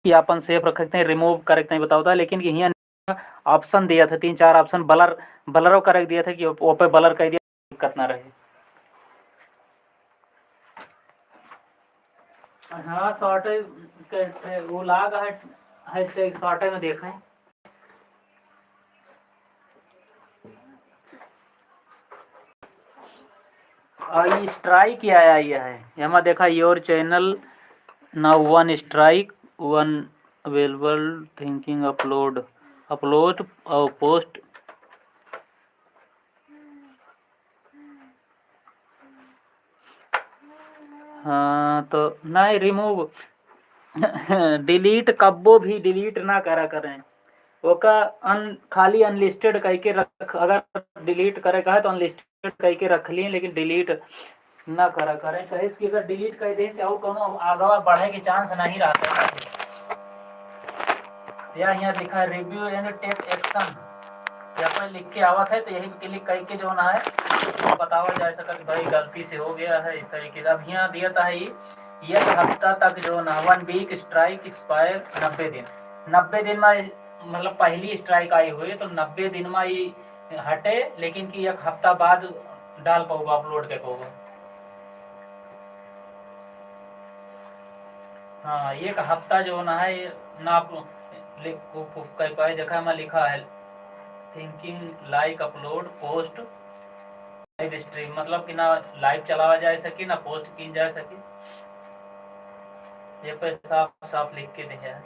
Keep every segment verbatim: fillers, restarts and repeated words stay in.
कि आपन safe रखे के ताईं, remove करे के ताईं बतावता, लेकिन कि हियाँ option दिया था, तीन चार option blur, blur करे के दिया था कि ओपे blur कर दिया, दिक्कत ना रहे। हाँ, short के, वो लाग है, hashtag short में देखें। और ये strike क्या आया, ये है, एमा देखा, your channel now one strike, one available, thinking upload, upload और post। हाँ, तो नहीं, remove, delete कब्बो भी delete ना करा करें, ओका अन-, खाली unlisted कइके रख, अगर delete करे का है तो unlisted कइके रख लिए, लेकिन delete ना करा करें, कहे कि अगर delete कर दे से और कोनो आगवा बढ़े के chance नहीं रहता है। या यहाँ लिखा है review and take action, या पर लिख के आवत है, तो यही click करके जो ना है, बतावा जा सकत भाई गलती से हो गया है इस तरीके से। अब यहाँ दिया था ही, एक हफ्ता तक जो ना, one week strike expire नब्बे दिन, नब्बे दिन में, मतलब पहली strike आई हुई तो नब्बे दिन में ही हटे, लेकिन कि एक हफ्ता बाद डाल पाऊगा, upload कर पाऊगा। हाँ, एक हफ्ता जो ना है, ना आप ले-, को, को कर पाए। देखा, मैं लिखा है thinking like upload post live stream, मतलब कि ना live चलावा जा सके, ना post कीन जा सके। ये पे साफ साफ लिख के दिया है।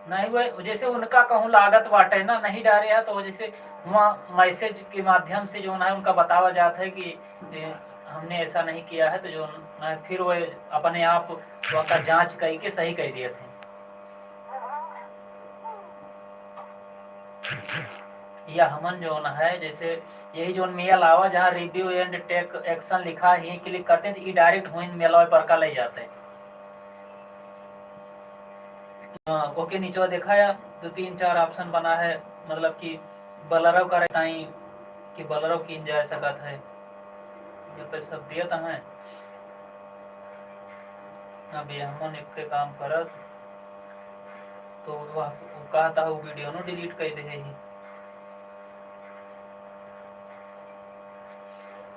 नहीं, वो जैसे उनका कहूँ लागत बाटे ना, नहीं डारे है, तो जैसे वहाँ message के माध्यम से जो ना है, उनका बतावा जात है कि, ए, हमने ऐसा नहीं किया है, तो जो ना फिर वो अपने आप वहाँ का जांच करके सही कर दिए थे। या हमन जो ना है, जैसे यही जो mail आवा, जहाँ review and take action लिखा है, यहीं click करते हैं, तो ये direct हुइन mail पर का ले जाते हैं। हाँ, ओके, नीचे देखा या दो तीन चार option बना है, मतलब कि blur करे ताई कि blur कीन जा सकत है। ये पे सब दिया तो है। अब ये हमन एक के काम करत, तो वह, वो कहता है, वो video नो delete कर दे है।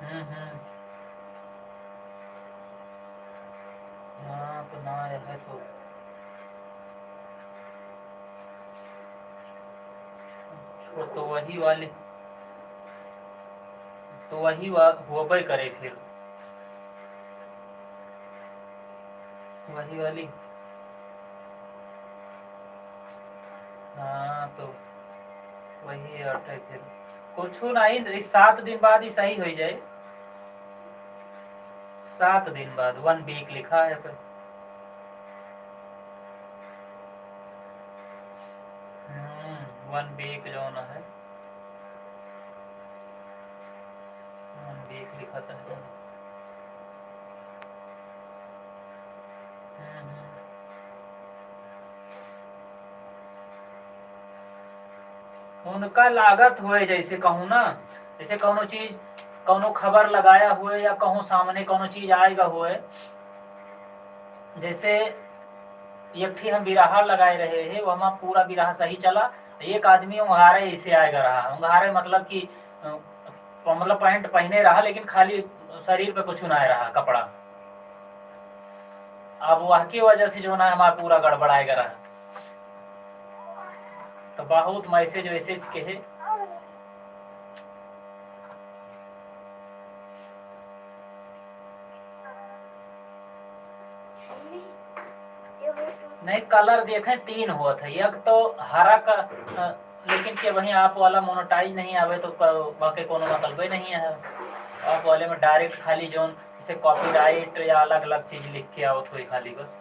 हम्म, हम्म। हाँ, तो ना आया है तो। वो तो वही वाली, तो वही वा-, होबे करे फिर। वही वाली। हाँ, तो वही अटे फिर। कुछ नहीं, इस सात दिन बाद ही सही हो जाए। सात दिन बाद, one week लिखा है पे। हम्म, one week जो ना है, one week लिखा था। हम्म, हम्म। उनका लागत होए, जैसे कहूँ ना, जैसे कौनो चीज, कौनो खबर लगाया हुए या कहूँ सामने कौनो चीज आएगा हुए, जैसे एक ठी हम बिरहा लगाए रहे हैं, वहमा पूरा बिरहा सही चला, एक आदमी उंघारे ऐसे आएगा रहा, उंघारे मतलब कि, अ, मतलब पैंट पहने रहा, लेकिन खाली शरीर पे कुछ ना रहा कपड़ा। अब वह के वजह से जो ना हमारा पूरा गड़बड़ाएगा रहा। तो बहुत message वैसेज के है। नहीं, colour देखें, तीन हुआ था, एक तो हरा का, अ, लेकिन के वहीं आप वाला monetize नहीं आवे तो क-, बाकी कोनो मतलबे नहीं है। आप वाले में direct खाली जोन जैसे copyright या अलग-अलग चीज लिख के आवत होई खाली बस।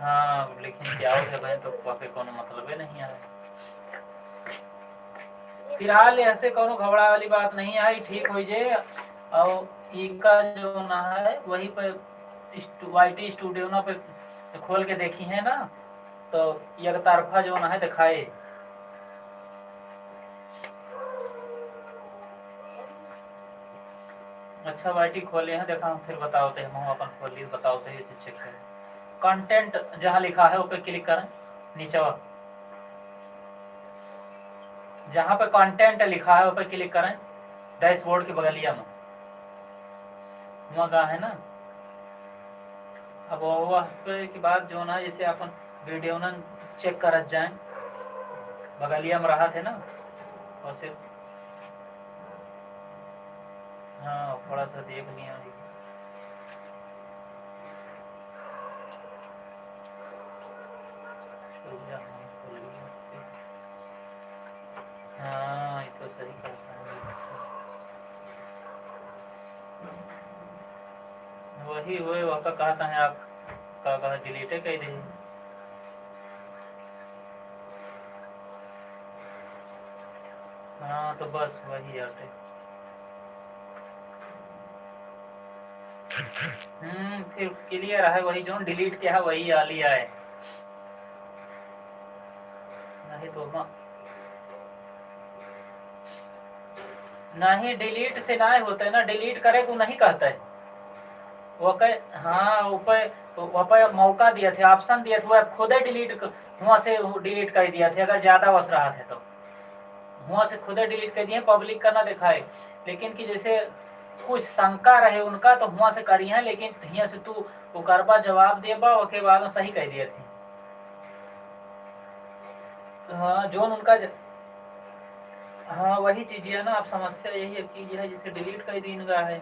हाँ, लेकिन के आवत है भाई तो बाकी कोनो मतलबे नहीं है। फिलहाल ऐसे कोनो घबराए वाली बात नहीं है, ठीक हो जे। और इनका जो ना है वहीं पे स्ट-, Y T studio ना पे खोल के देखी है ना, तो एक तरफा जो ना है दिखाए। अच्छा, वाई टी खोले हैं, देखा हम फिर बतावत हैं, हम अपन खोल ली, बतावत हैं, इसे check करें। Content जहाँ लिखा है, उस पे click करें, नीचवा। जहाँ पे content लिखा है, उस पे click करें, dashboard के बगलिया में। वहाँ का है ना, अब वह पे के बाद जौन है, जैसे अपन video न check करत जाए, बगलिया में रहत है ना, वैसे हाँ, थोड़ा सा देख लिया अभी। रुक जा, हाँ, खुल गया। हाँ, ये तो सही कहता है। वही, वही, वका कहता है आप, का कहा, delete कर दे। हाँ, तो बस वही आटे। हम्म, फिर clear है, वही जौन delete किया है, वही आली आए। नहीं तो म-, नहीं, delete से ना होते ना, delete करे को नहीं कहते। वो कहे, हाँ, वो पे, वो पे मौका दिए थे, option दिए थे, वो आप खुदे delete क-, हुआ से delete कर दिया थे, अगर ज्यादा वस रहा थे तो। हुआ से खुदे delete कर दिए, public का ना दिखाए, लेकिन कि जैसे कुछ शंका रहे उनका तो हुआ से करी है, लेकिन हियाँ से तू ओकरबा जवाब देबा, ओके बाद में सही कह दिए थे। हाँ, जोन उनका ज-, हाँ, वही चीज है ना, अब समस्या यही एक चीज है, जिसे delete कर दीन गा है।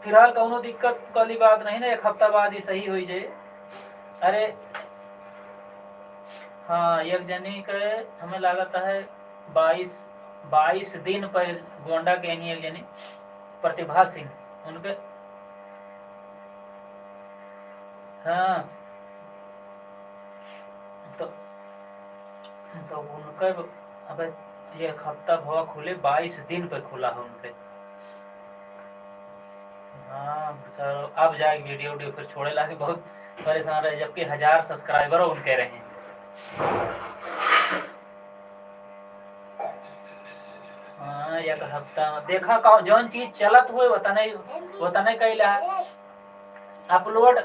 फिलहाल कौनो दिक्कत वाली बात नहीं ना, एक हफ्ता बाद ही सही होई जाए। अरे हाँ, एक जनी के हमें लागत है बाईस, बाईस दिन पे गोंडा के ही एक जनी प्रतिभा सिंह उनके, हाँ, तो, तो उनके अबे एक हफ्ता भवा खुले, बाईस दिन पे खुला है उनके। हाँ, बेचारो, अब जाके video उडियो फिर छोड़े लागे, बहुत परेशान रहे, जबकि हजार subscriber उनके रहे। हाँ, एक हफ्ता में देखा का, जौन चीज चलत हुए, वतने, वतने कैला upload।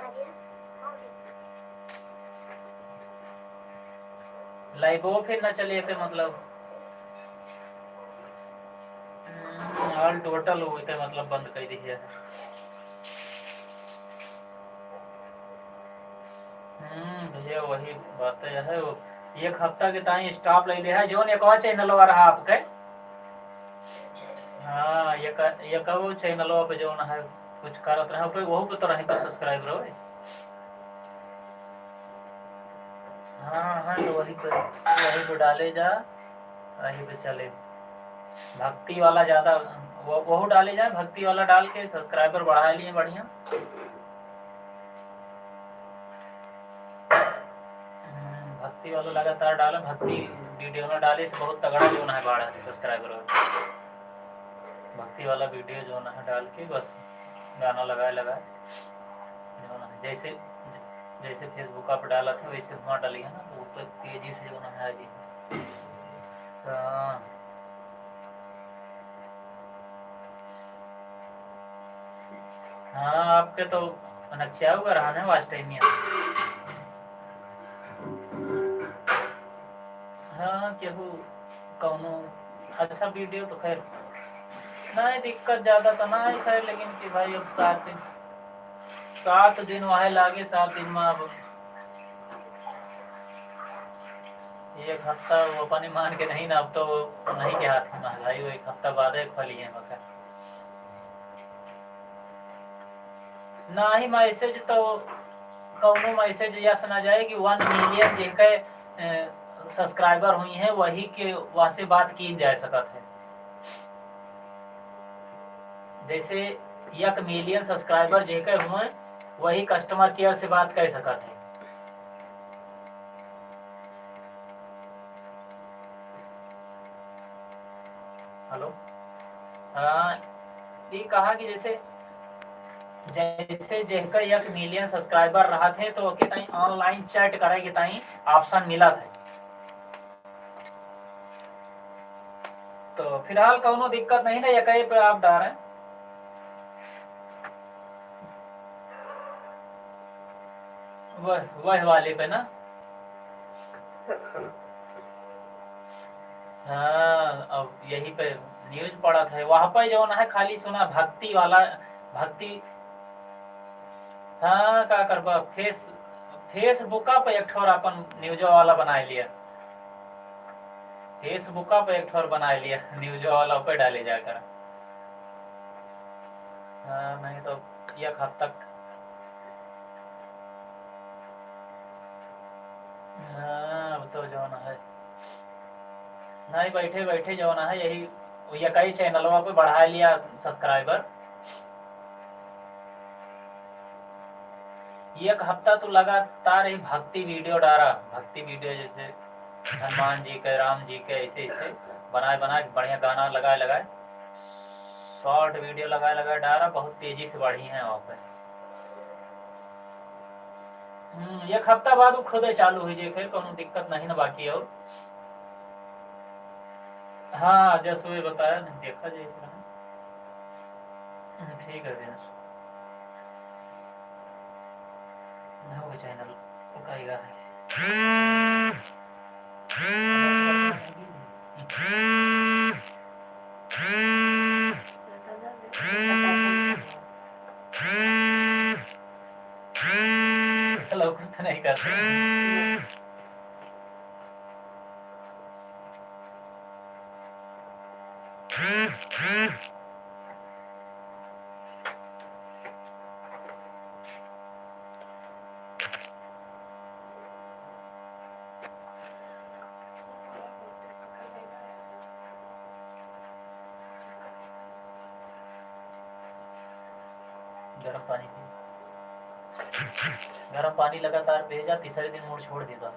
Live वो फिर न चले थे, मतलब, हम्म, all total हो गए थे, मतलब, बंद कर दिया है। हम्म, भैया, वही बात है, वो एक हफ्ता के ताई stop ले ले है, जौन एक और channel रहा आपके, हाँ, ये का, ये का वो channel पे जौन है, कुछ करत रहे, पे, वहू पे तो रहे कुछ subscriber होए। हाँ, हाँ, तो वही पे, वही पे डाले जा, वही पे चले। भक्ति वाला ज्यादा, वो, वहू डाले जा, भक्ति वाला डाल के subscriber बढ़ा लिए बढ़िया। हम्म, भक्ति वाला लगातार डाला, भक्ति video ना डाले से बहुत तगड़ा जौन है बाढ़ है subscriber। भक्ति वाला video जौन है डाल के बस गाना लगाए लगाए जौन है, जैसे, जैसे Facebook आप डाला थे वैसे हुआ डाली है ना, तो ऊपर तेजी से जौन है आ जी। हाँ। हाँ, आपके तो नक्शा हुआ रहा ना last time यहाँ। हाँ, केहू कौनो अच्छा video तो खैर नहीं, दिक्कत ज्यादा तो ना है खैर, लेकिन कि भाई अब सात दिन, सात दिन वहाँ लागे, सात दिन में अब एक हफ्ता वो अपने मान के नहीं ना, अब तो नहीं के हाथ में है भाई, वो एक हफ्ता बाद ही खोली है मगर। ना ही message तो कौनो message यस ना जाए कि one million जेके, ए, subscriber हुई हैं, वही के वासे बात की जा सकत है। जैसे एक million subscriber जेके हुए, वही customer care से बात कर सकत है। Hello, हाँ, ये कहा कि जैसे, जैसे जेहका एक million subscriber रहत है, तो ओके ताई online chat करे के ताई option मिलत है। तो फिलहाल कौनो दिक्कत नहीं ना, यकई पे आप डारें। वह, वह वाले पे ना। हाँ, अब यही पे news पड़ा था, वहाँ पे जौन है खाली सुना भक्ति वाला, भक्ति। हाँ, का करबा, फेस-, Facebook पे एक ठो और अपन news वाला बनाए लिया, Facebook पे एक ठो और बनाए लिया news वाला पे डाले जाकर। हाँ, नहीं तो एक हफ्ता तक। हाँ, अब तो जौन है, नहीं, बैठे बैठे जौन है, यही, यकई चैनलवा पे बढ़ा लिया subscriber। एक हफ्ता तो लगातार ही भक्ति video डारा, भक्ति video जैसे हनुमान जी के, राम जी के, ऐसे ऐसे बनाए बनाए बढ़िया गाना लगाए लगाए, short video लगाए लगाए डारा, बहुत तेजी से बढ़ी है वहाँ पे। हम्म, एक हफ्ता बाद वो खुदे चालू हुई जे, खैर कौनो दिक्कत नहीं ना बाकी। और हाँ, जस वे बताया नहीं, देखा जाए इतना। हम्म, ठीक है, भैया। ना होगा channel, वो कहेगा है। चलो, कुछ तो नहीं करते। गरम पानी पी। गरम पानी लगातार पिए जा, तीसरे दिन मूड छोड़ देता है।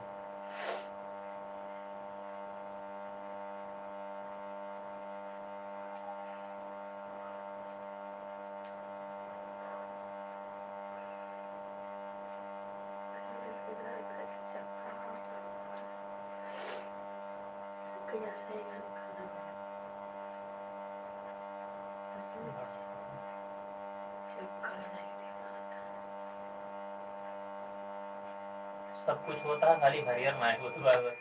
सब कुछ होता है, खाली हरियर ना होत बा बस।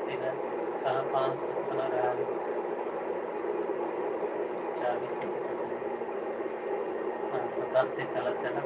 सीधा कहाँ पाँच सौ कितना रहा है? चालीस में से कुछ नहीं। पाँच सौ दस से चला, चला।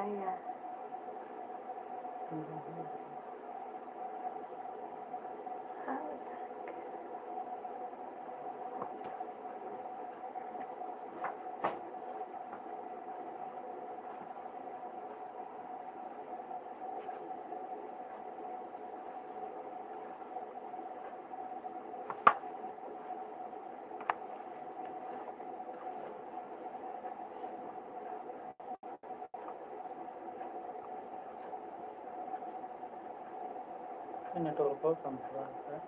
Yeah. Network कम पकड़ा है।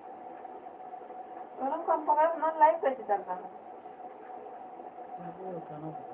Network कम पकड़ा, अपना live कैसे चल रहा है? अरे, उतना पकड़ा।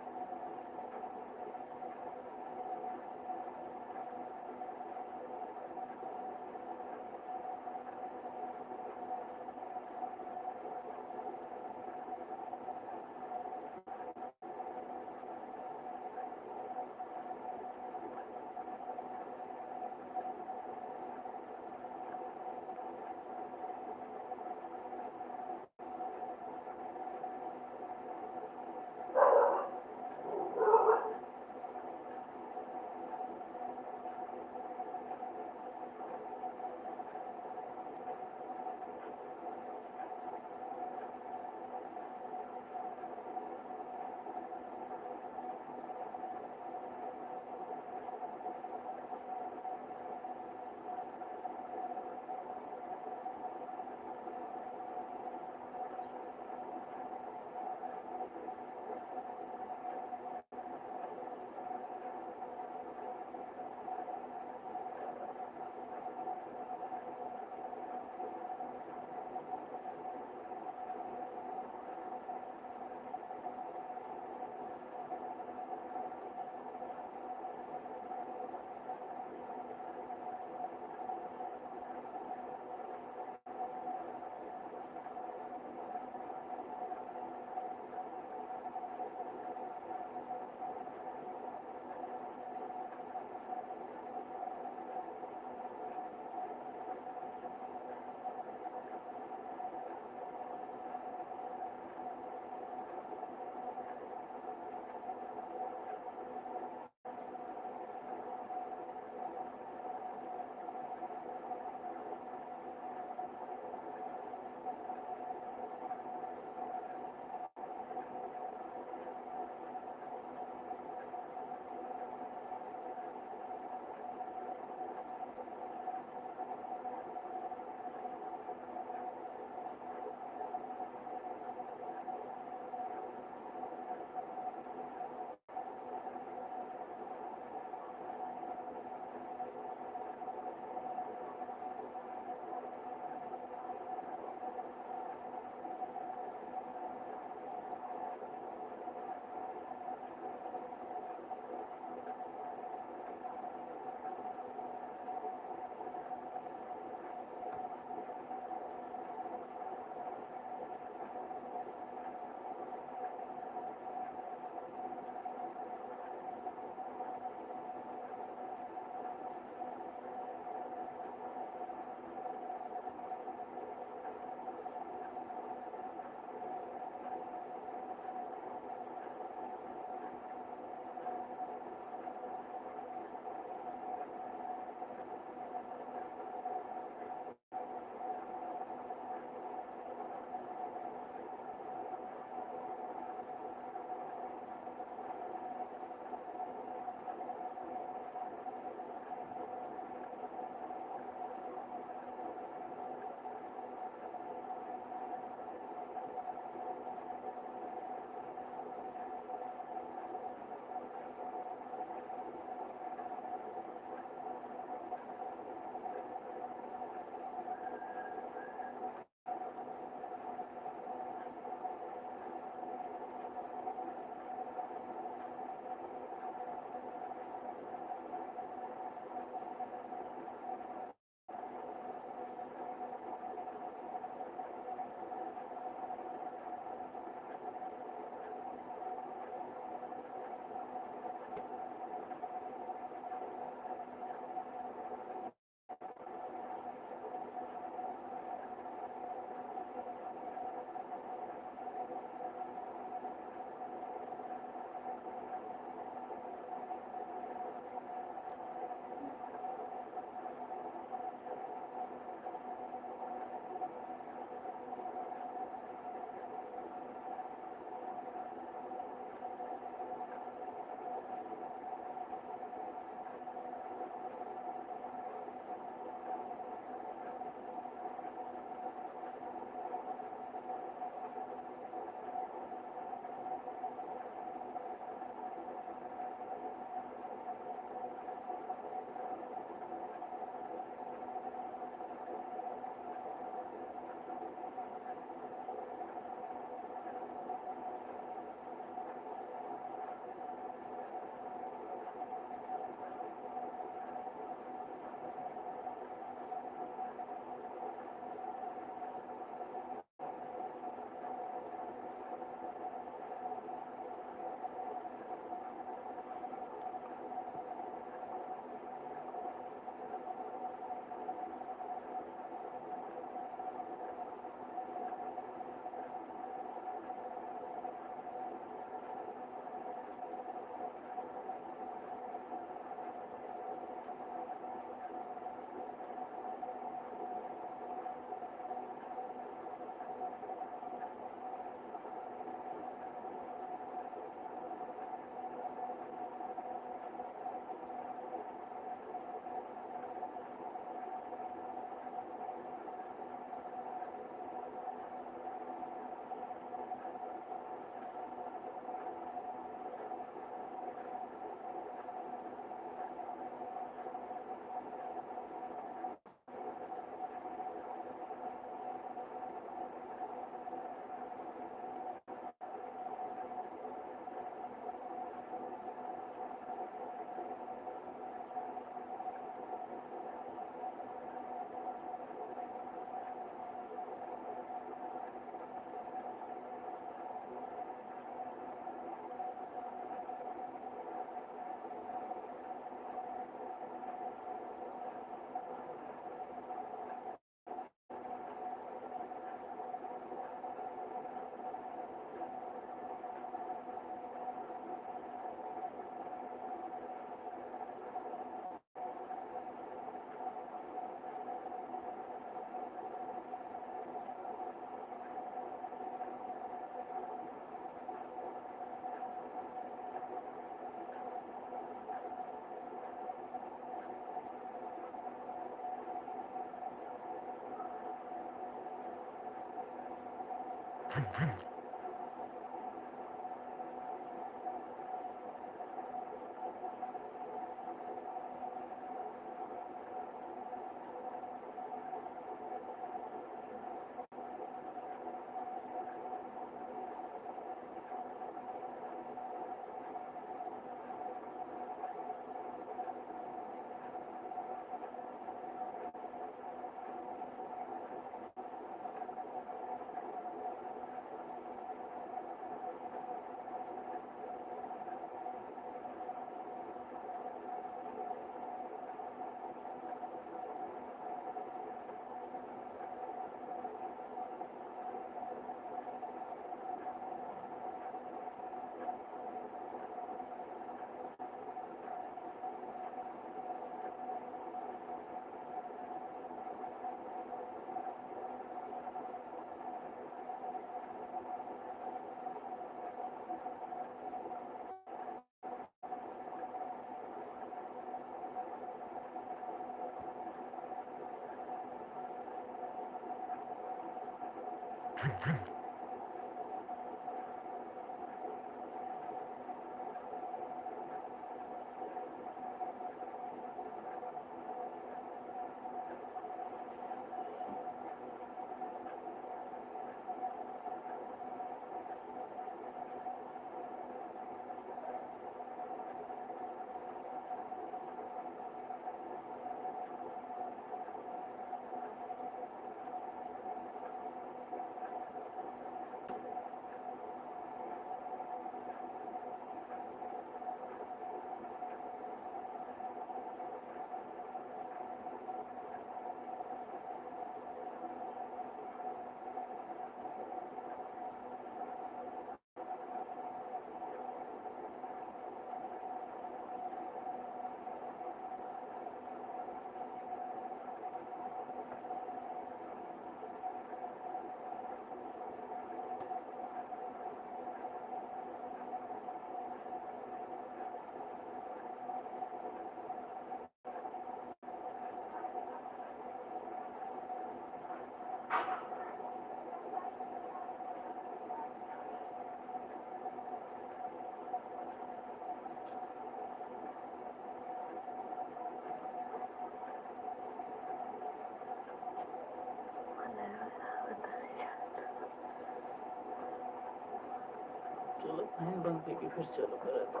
चलो, फैन बंद करके फिर चालू करे तो।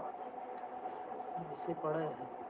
ऐसे पड़ा है।